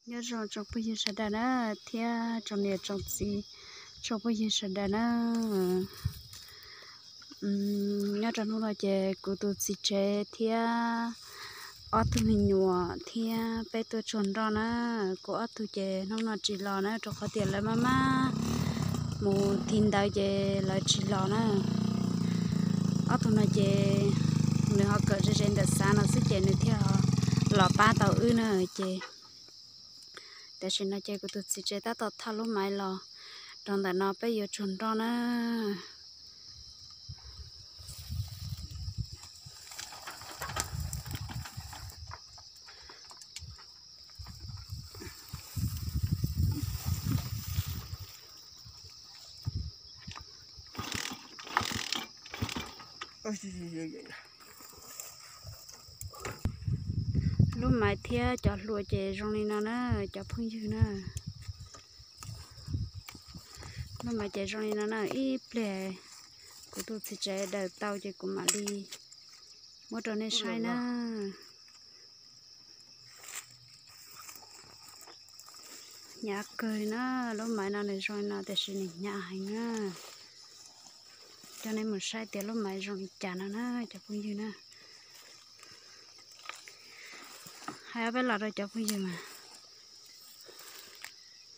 Nyob zoo tsoom phooj ywg sawv daws na, thiab tsoom niam tsoom txiv, tsoom phooj ywg sawv daws na. Nyob rau hnub no ces kuv tus txiv tsev thiab ob tug me nyuam thiab peb tuaj tsuag nroj na. Kuv ob tug ces hnub no tsis los na, rau qhov tias lawv maj maj mus thi ntawv ces lawv tsis los na. Ob tug no ces nws ho kawm ze ze ntawm xav no xwb ces nws thiaj los pab tau wb na. Ces tam sim no ces kuv tus txiv tsev tab tom thauj lub maiv los rau ntawm no peb yuav tsuag nroj na. Lub maiv thiab cov hlua ces zoo li no na, cov phooj ywg na. Lub maiv ces zoo li no na, ib pliag kuv tus txiv tsev daws tau ces kuv mam li muab rau nej saib na. Hnyav kawg na, lub maiv no nws zoo li no tiam sis nws hnyav heev na. Coj nej mus saib tias lub maiv zoo li cas no na cov phooj ywg na. Hais ob peb los rau cov phooj ywg mas.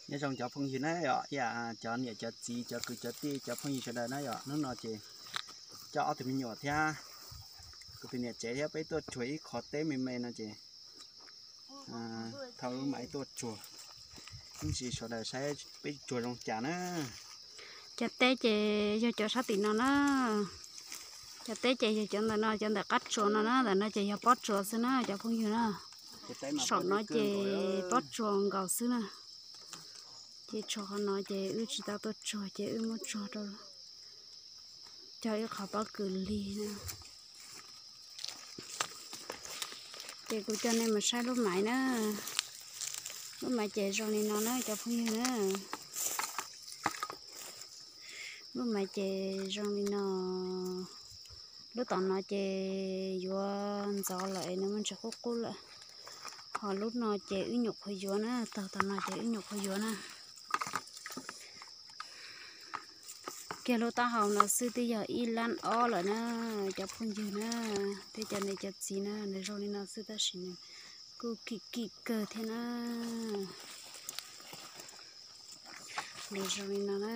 Nyob zoo cov phooj ywg na yom, ib yam cov niam cov txiv cov kwv cov tij cov phooj ywg sawv daws na yom, hnub no ces coj ob tug me nyuam thiab kuv tus niam tsev thiab peb tuaj tsuag ib qho teb me me no ces thauj lub maiv tuaj tsuag, ib ntsis sawv daws saib peb tsuag zoo cas na. Cov teb ces yog cov sab tim no na. Cov teb ces yog cov ntawm no, cov ntawm qab tsuas no na, ntawm no ces yog pob tsuas xwb na cov phooj ywg na. Saum no ces pob tsuas nkaus xwb na. Ces tshuav qhov no ces wb tsis tau tuaj tsuag ces wb muab tsuag rau cog ib qho pob kws lig na. Ces kuv coj nej mus saib lub maiv na. Lub maiv ces zoo li no na cov phooj ywg na. Lub maiv ces zoo li no. Lub tom no ces yuav ntxov lawm es nws muaj ntsis qub qub lawm. Ho lub no ces wb nyuam qhuav yuav na, taug tom no ces wb nyuam qhuav yuav na. Kiag lub taub hau no xwb twb yog ib lab ob lawm na, cov phooj ywg na, thiab cov niam cov txiv na, nws zoo li no xwb tab sis nws kuj kim kim kawg thiab na. Nws zoo li no na.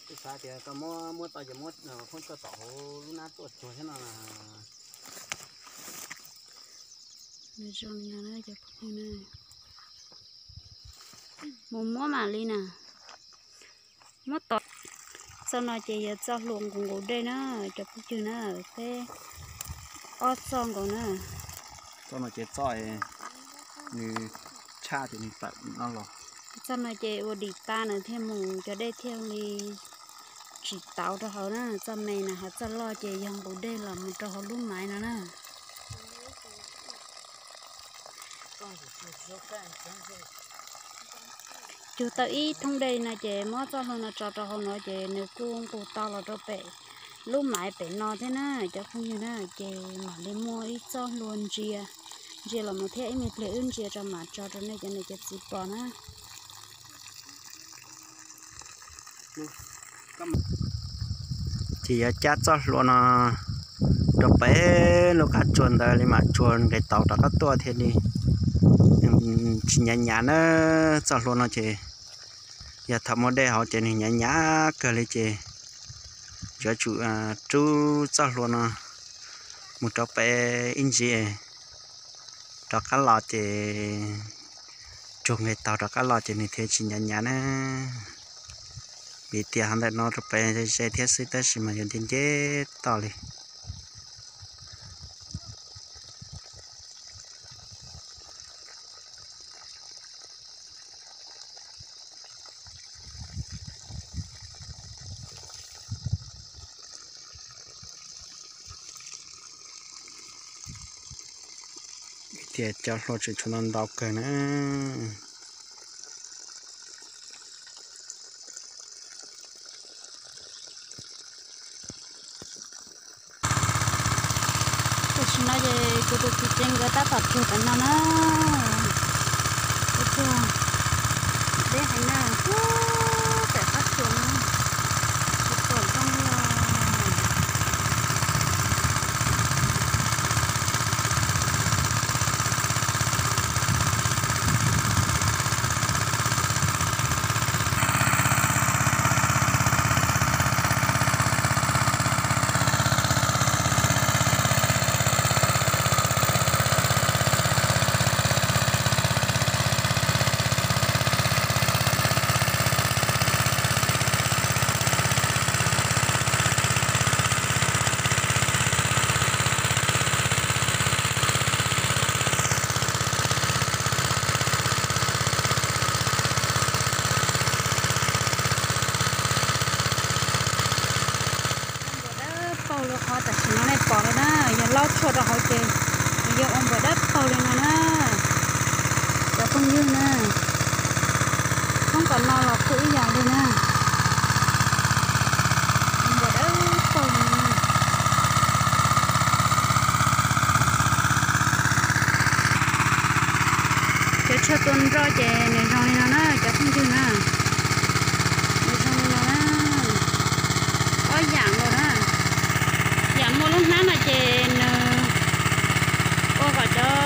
Kuv xav tias koj muab, muab tau ces muab phoob txoj tom hauv lub nab tuaj tsuag thiab no. Nws zoo li no na cov phooj ywg na. Mus muab mam li na. Muab tod. Txoj no ces yog txoj hlua nqus nqus dej na, cov phooj ywg na, peb ob txoj nkaus na. Txoj no ces txoj nws tshaj ces nws tawm no los. Txoj no ces ua dim tag nws thiaj mus cov dej thiaj li tsis tauv rau hauv na. Txoj me na, ho txoj loj ces yog nqus dej los mus rau hauv lub maiv no na. Cug tau ib thoob dej no ces muab txoj hlua no tso rau hauv no ces nws kuj nqus tau los rau pem lub maiv pem no thiab na cov phooj ywg na. Ces mam li muaj ib txoj hlua ntsia, ntsia los mus thiab ib me pliag wb ntsia rau mam tso rau nej cov niam cov txiv pom na. Ces yuav cab txoj hlua no rau pem lub qab tsuas ntawd li mam tsuas nqis tauv rov qab tuaj thiaj li tsis hnyav hnyav na. Txoj hlua no ces yog thaum muaj dej hauv ces nws hnyav hnyav kawg li ces yuav tsum rub txoj hlua no mus rau pem ib ntsis rov qab los ces tsuas nqis tauv rov qab los ces nws thiaj tsis hnyav hnyav na. Vim tias hov ntawm no rau pem ze thiab xwb tab sis mas yuav nce nce toj li. Tias cov hlua tseem tshuav ntau ntau kawg na. Kuv tus txiv tsev nkawd tab tom tsuag tam no na. Ua tsuag deb heev na, pem qab tsuas no, tsis pom zoo li os. Npuas dawb paug li qhov tam sim no nej pom li na, yog laub tshuaj rau hauv ces nws yuav ua npuas dawb paug li no na. Cov phooj ywg na, thoob kom no los kuj ib yam li na, ua npuas dawb paug li na. Cov tshuaj tua nroj ces nws zoo li no na cov phooj ywg na. Nws zoo li no na. Ob yam los na. Yam muaj lub hnab no ces nws ua kom cov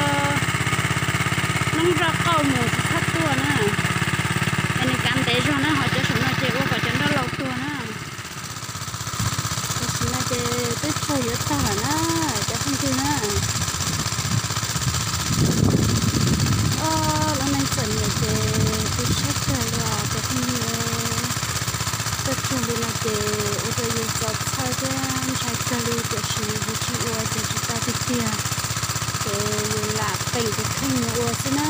noob nroj qauj mus tsis txhob tuaj na. Es nws kav ntev zog na, ho cov saum no ces ua kom cov nroj laus tuag na. Tam sim no ces twb tshuaj yuav tag lawm na, cov phooj ywg na. Ob lub neej txom nyem ces tu siab kawg li os cov phooj ywg. Txoj tshuaj li no ces ua rau yus txaus txhawj thiab ntshai kawg li, tiam sis yus tsis ua ces tsis tau tiag tiag, ces yus lam peem tus kheej mus ua xwb na.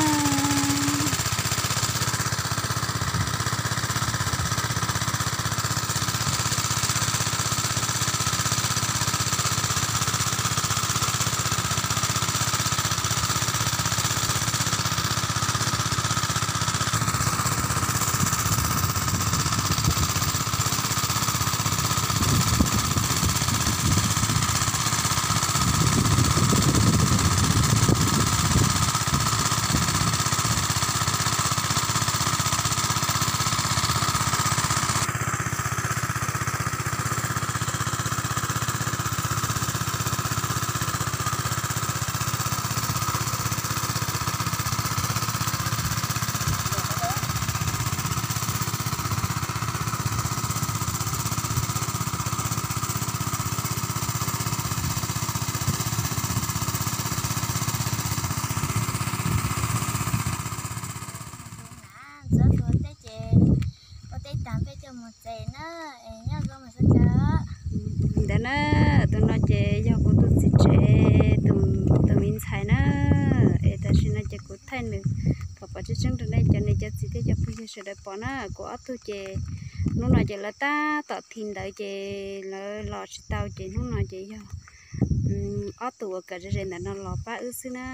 Ntxuav tuag tej ces ua teb tas peb coj mus tsev na, es nyob zoo mas xav cas. Ntawd na, tus no ces yog kuv tus txiv tsev, tus me ntxhais na, es tam sim no ces kuv thaij nws kom pom tseeb tseeb rau nej cov niam cov txiv thiab cov phooj ywg sawv daws pom na. Kuv ob tug ces hnub no ces lawv tab tom thi ntawd ces lawv los tsis tau ces hnub no ces yog ob tug uas kawm ze ze ntawm no los pab wb xwb na.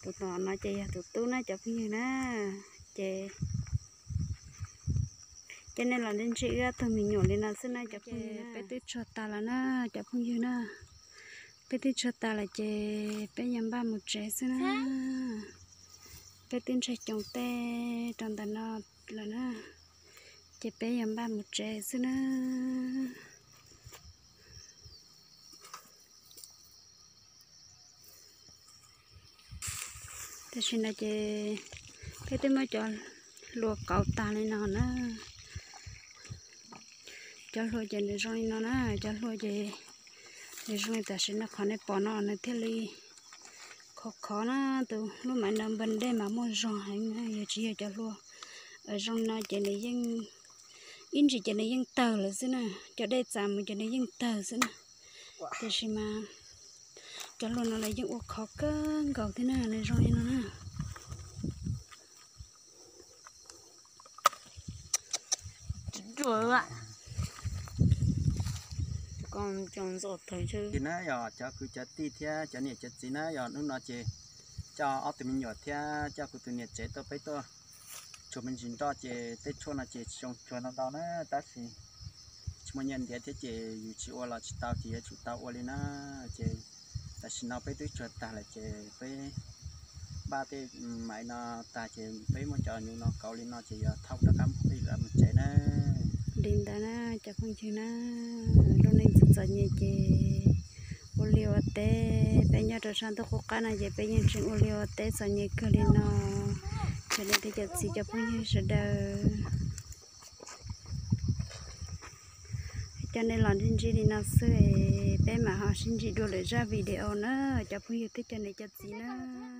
Tus no ces yog tus tub na cov phooj ywg na. Ces coj nej los ntsib wb ob tug me nyuam li no xwb na cov phooj ywg. Peb twb tsuag tas lawm na cov phooj ywg na. Peb twb tsuag tas lawm ces peb yuav npaj mus tsev xwb na. Peb twb ntseg coos tej rau ntawm no lawm na, ces peb yuav npaj mus tsev xwb na. Tam sim no ces peb twb muab cov hlua kauv tag li no na. Cov hlua ces nws zoo li no na, cov hlua ces nws zoo li tam sim no qhov nej pom no nws thiaj li khov khov na. Tus lub mav no npag dej mas muaj zog heev na, yog tsis yog cov hlua zoo li no ces nws yeej, ib ntsis ces nws yeej tawg lawm xwb na, cov dej txav mus ces nws yeej tawg xwb na. Tiam sis mas cov hlua no los yeej ua khov kawg nkaus thiab na, nws zoo li no na. Ib na yog cov kwv cov tij thiab cov niam cov txiv na, yog hnub no ces coj ob tug me nyuam thiab coj kuv tus niam tsev tuaj peb tuaj tsuag me ntsis nroj ces tej tshuaj no ces tsis zoo tsuag ntau ntau na, tab sis tsis muaj nyiaj ntiav thiab ces yus tsis ua los tsis tau ces yuav tsum tau ua li na. Ces Tam sim no peb twb tsuag tag lawm ces peb npaj tej maim no tag ces peb muab cov nyuv no kauv li no ces yuav thauj rov qab mus peb yuav mus tsev na. Li ntawd na cov phooj ywg na, lub neej txom txom nyem ces ua liaj ua teb, peb nyob rau sab ntuj qub qab no ces peb yeej tseem ua liaj ua teb txom nyem kawg li no. Cov niam thiab cov txiv cov phooj ywg sawv daws, coj nej los ntsib ntsib li no xwb, peb mam ho sib ntsib dua lwm zaj video na cov phooj ywg thiab cov niam cov txiv na.